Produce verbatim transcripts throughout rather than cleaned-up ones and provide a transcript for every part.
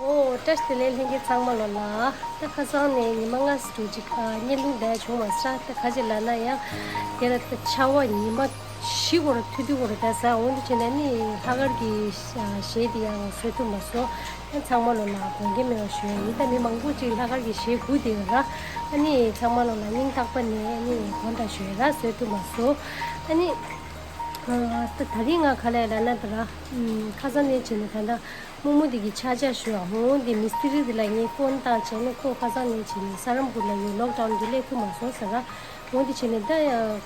ཨོ། བཀྲ་ཤིས་བདེ་ལེགས་ལྷན་རྒྱས་ཚང་མ་ལོ་ལ། ད་ཁ་སང་ནས་ཉི་མ་ལྔ་ཙམ་ཅིག་ཨ་བརྙན་ཐུང་བསྡད་བྱུང་བ་ས། ད་ཁ་ཅིག་ལབ་ན་ཡང་དེ་ལ་ད་ཆར་པ་ཉི་མ་བཞི་འགོར་ཐུ་ཐུ་འགོར་བསྡད་ས། འོན་ཏེ་བྱས་ན་ནི་ལྷག་དཀར་གྱི་གཞས་དེ་ཡང་བཟོ་ཐུབ་མ་སོང་། ཡང་ཚང་མ་ལོ་ལ་དགོངས་འགལ་མེད་པ་ཞུ་ཡ་ཡིན། ད་མི་མང་པོ་ཅིག་ལྷག་དཀར་གྱི་གཞས་སྒུག་བསྡད་ཡོད་ར། ཨ་ནི་ཚང་མ་ལོ་ལ་སྙིང་ཐག་པ་ནས་ཨ་ནི་དགོངས་དག་ཞུ་ཡ་ར། བཟོ་ཐུབ་མ་སོང་། ཨ་ནི་ད་ད་རིང་ང་ག་ལ་ལབ་ན་ད་ར་ཁ་སང་ནས་བྱས་ནས་ད་ལྟ། རྨོ་མོ་དེ་གི་ཆ་ཆ་ཞུ་བ། འོ་དེ་མི་སི་ཏི་རི་དེ་ལ་ངས་ཕོན་བཏང་བྱས་ནས་ཁོ་ཁ་སང་ནས་བྱས་ནས་ས་རམ་པུར་ལ་ཡོད། ལོག་ཌའུན་དུས་སླེབས་ཐུབ་མ་སོང་ཟེར་ར། འོ་དེ་བྱས་ནས་ད་ཡང་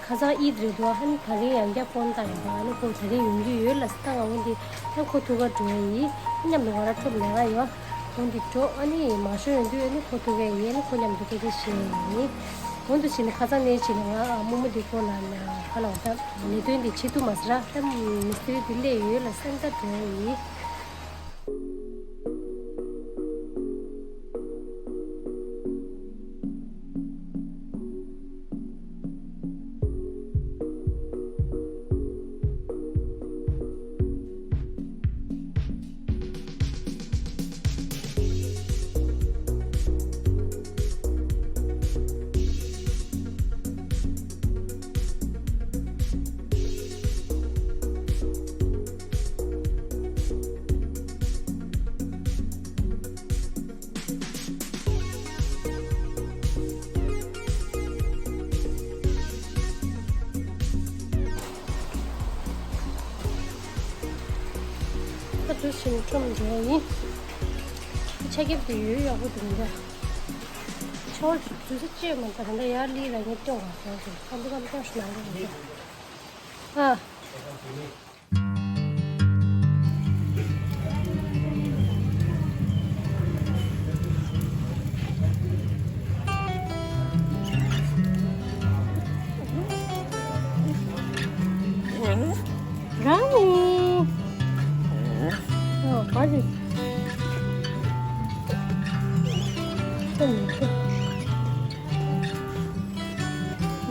ཁ་སང་ཨིད་རེད་འདུག་ཨ་ནི་ད་རིང་ཡང་བསྐྱར་ཕོན་བཏང་ཡོད་པ། ཨ་ནི་ཁོ་ད་རིང་ཡོང་གི་ཡོད་ལབ་ཟེར། ད་ང་འོ་དེ་ད་ཁོ་ཐུག་ག་འགྲོ་ཡ་ཡིན། མཉམ་དུ་ང་རང་ཐུག་ལས་ཀ་ཡོད། འོ་དེ་འགྲོ། ཨ་ནི་མ་ཤོར་ཡོང་དུས་ཨ་ནི་ཁོ་ཐུག་ག་ཡིན། ཨ་ནི་ཁོ་མཉམ་དུ་སྐད་ཆ་བཤད་ཡ་ཡིན། འོ་དེ་བྱས་ནས་ཁ་སང་ནས་བྱས་ནས་ང་རྨོ་མོ་དེ་ཁོ་ལ་ལ་ཁ་ལ་འོ་ད་ལས་དོན་དེ་བྱེད་ཐུབ་མ་སོང་ར། ད་མི་སི་ཏི་རི་དེ་སླེབས་ཡོད་ལབ་ཟེར། ད་འགྲོ་ཡ་ཡིན། ད་དུ་ཞིམ་ཁྲོམ་འགྲོ་ཡིན། ཆ་རྒྱབ་དེ་ཡོད་ཡག་པོ་འདུག་འདྲ། ཆོ་དུས་ཚོད་ཅེས་མ་ད་ད་ཡར་ལི་ར་ངས་སྟོན་བ་སོང་ཟེར། ཁམ་བུ་ཁམ་སྟོན་ཤི་ནང་ལ་ཡོད། ཨ། Rani. Oh, what is?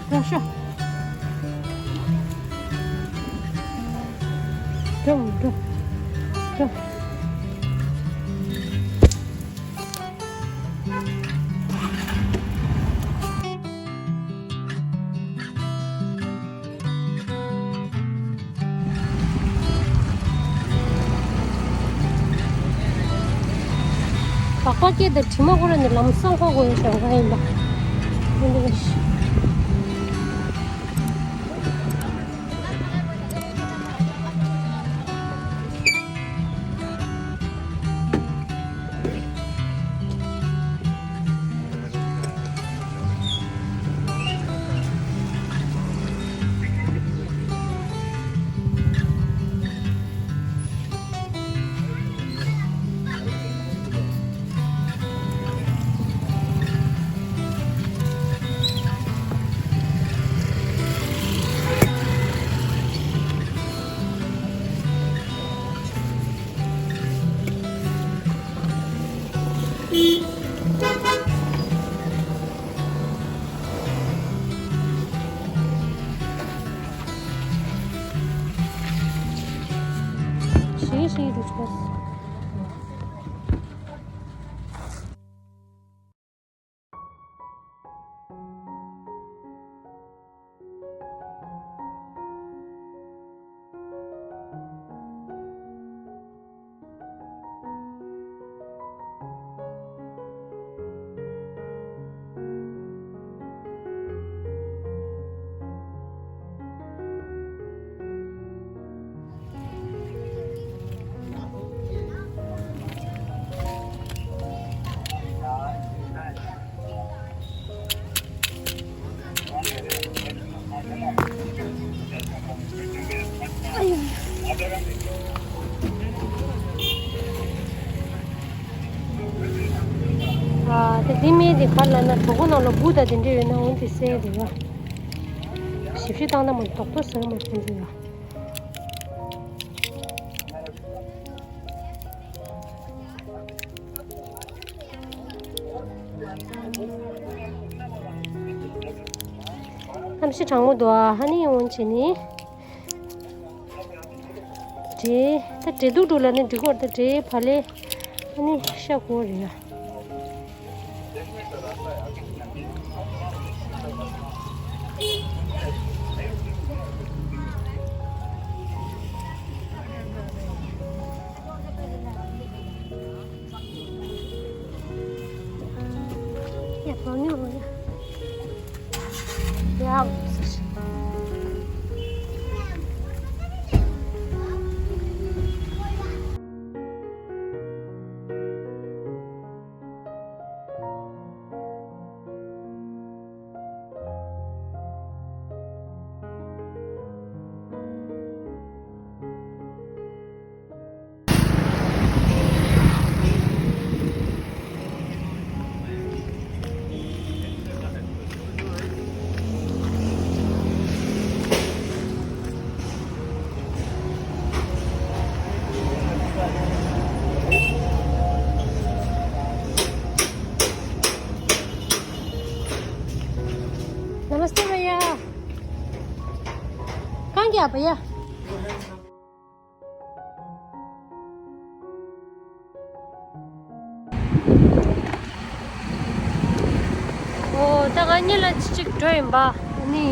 Хорошо. Go, go, go. སྦག་སྦག་སྐད་དང་དྲི་མ་ཁོ་ར་ནི་ལམ་སང་ཁོ་དགོས་ཡོད་ཞང་ཁ་ཡིན་པ། འདི་འདྲ་ཞིག་ཞིག་ཞིག་རུ་ཆོག་ཨ། དེ་དེ་མི་དེ་ག་ལ་ན་གྲོད་ཁོག་ནང་ལ་འབུ་དང་དེ་འདྲ་ཡོད་ན་འོན་ཏེ་སེལ་རེད་བ། ཞིབ་ཞིབ་བཏང་ན་མ་རྡོག་ཐོ་ཟེར་མ་ཁྱོད་ཚོ་ཡ། གནམ་གཤིས་གྲང་མོ་འདུག་ཨ། ཧ་ནི་ཡོང་བྱས་ནི། འདྲེ། ད་འདྲེ་དུག་འགྲོ་ལ་ནི་འགྲིག་གོ། ད་འདྲེ་བ་ལས། ཨ་ནི་ཤ་སྐོར་རེད་ཡ། ཡ་བང་ཡོ་ཡ། ཡ། नमस्ते भैया। कहाँ गया भैया? ཨོ་ད་ང་གཉིས་ལ་ཅིག་འགྲོ་ཡིན་པ། ཨ་ནི་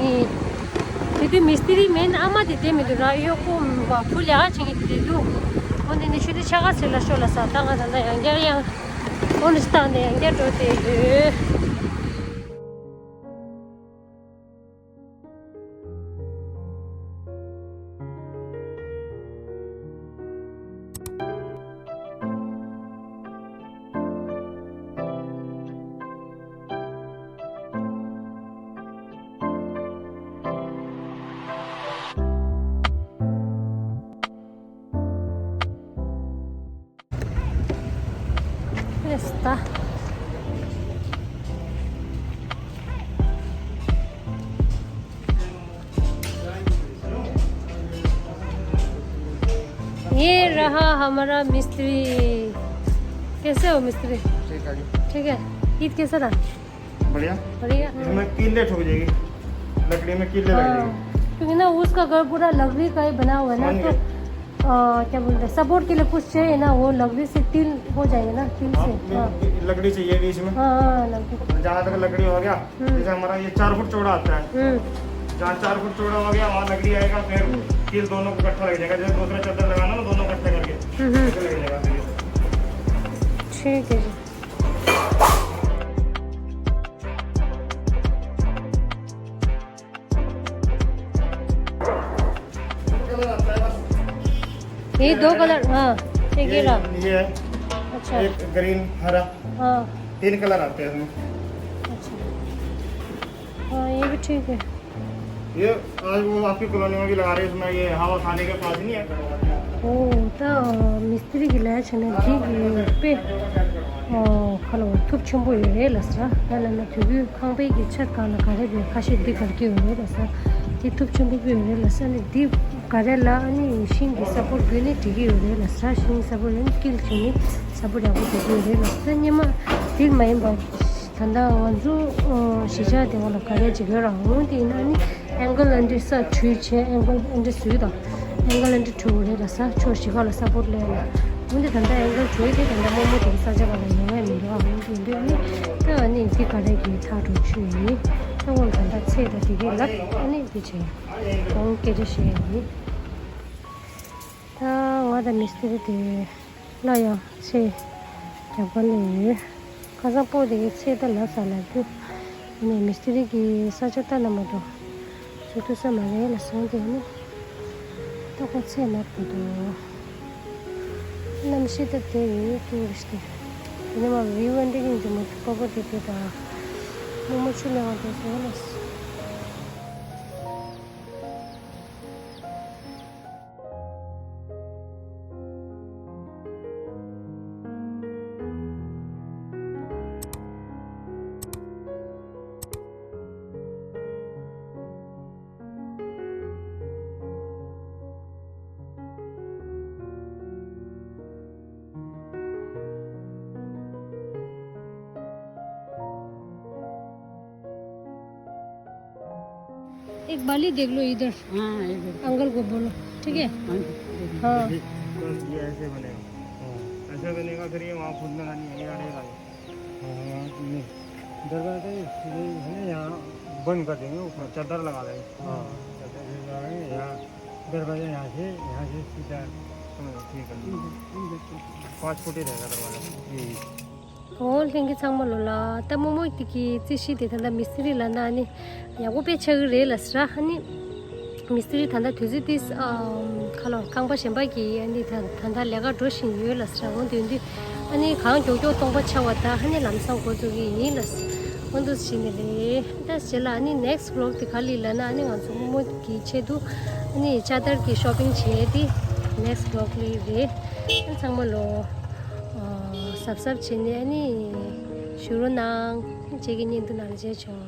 དེ་དུས་མིས་ཏི་རི་མིན་ཨ་མ་དེ་བསྡད་མི་འདུག་ར། གཡོག་པོ་མ་བུ་ལས་ཀ་བྱེད་མཁན་དེ་འདུག་ཨོ་དེ་ནས་ཤུལ་དེ་ཆ་ག་ཟེར་ལ་ཤོག་ལ་ས། ད་ང་ད་ལྟ་ཡང་བསྐྱར་ཡང་ཨོ་ནི་སྟངས་དེ་ཡང་བསྐྱར་འགྲོ་བསྡད་ཡོད། रस्ता। ये रहा हमारा मिस्त्री। कैसे हो मिस्त्री? ठीक है जी। ठीक है। ईद कैसा रहा? बढ़िया। बढ़िया। इसमें कीले ठोक जाएगी, लकड़ी में कीले लग हाँ, जाएंगे। क्योंकि ना उसका घर पूरा लकड़ी का ही बना हुआ है ना, समझ तो गए। अ, क्या बोलते हैं, सपोर्ट के लिए कुछ चाहिए ना, वो लकड़ी से कील हो जाएंगे ना, कील हाँ, से। हाँ। लकड़ी चाहिए बीच में। हाँ, हाँ, लकड़ी। जहाँ तक लकड़ी हो गया, हम्म। जैसे हमारा ये चार फुट चौड़ा आता है, हम्म। जहाँ चार फुट चौड़ा हो गया, वहाँ लकड़ी आएगा, फिर हम्म। कील दोनों को इकट्ठा लग जाएगा। जैसे दूसरा चादर लगाना ना, दोनों इकट्ठे करके, हम्म, हम्म। ऐसे लग जाएगा फिर ये। ठीक है जी। ये दो कलर, हाँ, एक ये ये, रहा। ये है। अच्छा। एक ग्रीन, हरा। हाँ। तीन कलर आते हैं इसमें। अच्छा। हाँ, ये भी ठीक है। ये आज वो आपकी कॉलोनी में भी लगा रहे हैं, इसमें ये हवा खाने के पास नहीं है। ཨོ་ད་མིས་ཏི་རི་གི་ལས་བྱས་ན་འདི་གི་དཔེ་ཨོ་ཁ་ལོ་ཐུབ་ཆེན་པོ་ཡོད་རེད་ལ་ས། ཡ་ལ་ན་དུས་རྒྱུན་ཁང་པའི་གི་ཆ་གང་ལ་ག་རེ་དེ་ཁ་ཤས་འདི་གར་གྱི་ཡོད་རེད་ལ་ས། འདི་ཐུབ་ཆེན་པོ་ཡོད་རེད་ལ་ས། ནི་འདི་ག་རེ་ལ་ཨ་ནི་ཤིང་གི་ས་པོར་དགོས་ནི་འགྲིག་གི་ཡོད་རེད་ལ་ས། ཤིང་ས་པོར་ཡང་ཀིལ་བྱས་ནི་ས་པོར་ཡག་པོ་དགོས་ཀྱི་ཡོད་རེད་ལ་ས། སྔོན་མ་འདི་མ་ཡིན་པ། ད་ལྟ་ང་ཚོ་ཨ་གཞིས་ཆགས་དེ་བ་ལ་ག་རེ་བྱེད་ཀྱི་ཡོད་ར། འོ་དེ་ཡིན་ན་ནི་ཨེང་གལ་ཨ་འདྲི་ས་བྲུས་བྱས། ཨེང་གལ་ཨ་འདྲི་བཟོས་དང་། ཨེང་གལ་ཨ་འདྲི་བྲུས་རེད་ལ་ས། ཕྱོགས་བཞི་ཁ་ལ་ས་པོར་སླེབས་ལ། འོ་དེ་ད་ལྟ་ཨེང་གལ་བྲུས་དེ་ད་ལྟ་རྨོ་མོ་དེ་གི་ས་ཆ་ག་ལ་ཡོང་ཡ་མི་འདུག་ཨ། འོ་དེ་ཡིན་དུས་ནི་ད་ཨ་ནི་འདི་ག་རེ་གི་ཐག་འགྲོ་ཆུ་ཡིན། ད་འོ་ད་ལྟ་ཚེས་ད་དེ་གི་ལབ་ཨ་ནི་འདི་བྱས་གོང་སྐད་ཆ་བཤད་ཡ་ཡིན། ད་ང་དང་མི་སྟེར་དེ། ལ་ཡང་ཚེ་རྒྱབ་ཁ་ལས་ཡོད། ཁ་སང་པོ་དེ་གི་ཚེ་ད་ལབ་ས་ལབ་རྒྱུ། ནས་མི་སི་ཏི་རི་གི་ས་ཆ་ལྟ་ན་མ་གཏོགས་བཟོ་ཐུབ་ས་མ་རེད་ལ་སོང་དེ་ནི། ད་ཁོ་ཚེ་ནར་གི་འདུག་གནམ་གཤིས་ད་དེ་ཡོད་ཀྱི་རེད་ཤི། དེ་ནས་མ་བི་ཝན་ཏི་གི་འཇུ་མོ་ཀོ་ཀོ་དེ་དེ་ད། རྨོ་མོ་ཆུ་ལེན་བ་དེ་བཟོ་ལ། एक बाली देख लो इधर। हाँ, इधर। अंकल को बोलो, ठीक है? हाँ, हाँ। बस ये ऐसे बनेगा। ऐसा करने का फिर ये वहाँ कूदने का नहीं है, ये अड़ेगा ये। हाँ, नहीं। दरवाजा इसलिए है ना, यहाँ बंद कर देंगे, ऊपर चादर लगा लेंगे। हाँ। चादर से लगाएंगे, यहाँ दरवाजा यहाँ से, यहाँ से सीधा। समझ गए, ठीक है। पाँच फुट ही रहेगा दरवाजा। हम्म। ཨོ་ལྷན་རྒྱས་ཚང་མ་ལོ་ལ། ད་རྨོ་མོ་དེ་གི་རྩིས་གཞི་དེ་ད་ལྟ་མི་སི་ཏི་རི་ལབ་ན་ཨ་ནི་ཡག་པོ་དཔེ་ཆགས་ཀྱི་རེད་ལབ་ཟེར། ཨ་ནི་མི་སི་ཏི་རི་ད་ལྟ་དུས་ཚོད་དེ་ཨམ་ཁ་ལོ་རྐང་པ་གཞན་པ་གི་ཨ་ནི་ད་ད་ལྟ་ལས་ཀ་འགྲོ་བཞིན་ཡོད་ལབ་ཟེར། འོ་དེ་དུས་ཨ་ནི་གང་མགྱོགས་མགྱོགས་སྟོང་པ་ཆགས་པ་ད་ཨ་ནི་ལམ་སང་འགོ་བཙུགས་ཀྱི་ཡིན་ལབ་ཟེར། འོ་འདུག་བྱས་ནས་རེད། ད་རྗེས་ལ་ཨ་ནི་next vlog དེ་ག་ལ་ལབ་ན་ཨ་ནི་ང་ཚོ་རྨོ་མོ་གི་ཆེད་དུ་ཨ་ནི་ཅ་དར་གི་shopping བྱས་དེ་next vlog ལ་རེད། ཨ་ཚང་མ་ལོ། གཟབ་གཟབ་བྱས་ནས་ཨ་ནི་བཞུགས་རོགས་གནང་། བྱེད་ཀྱི་ཉིན་དུ་ནང་མཇལ་ཆོག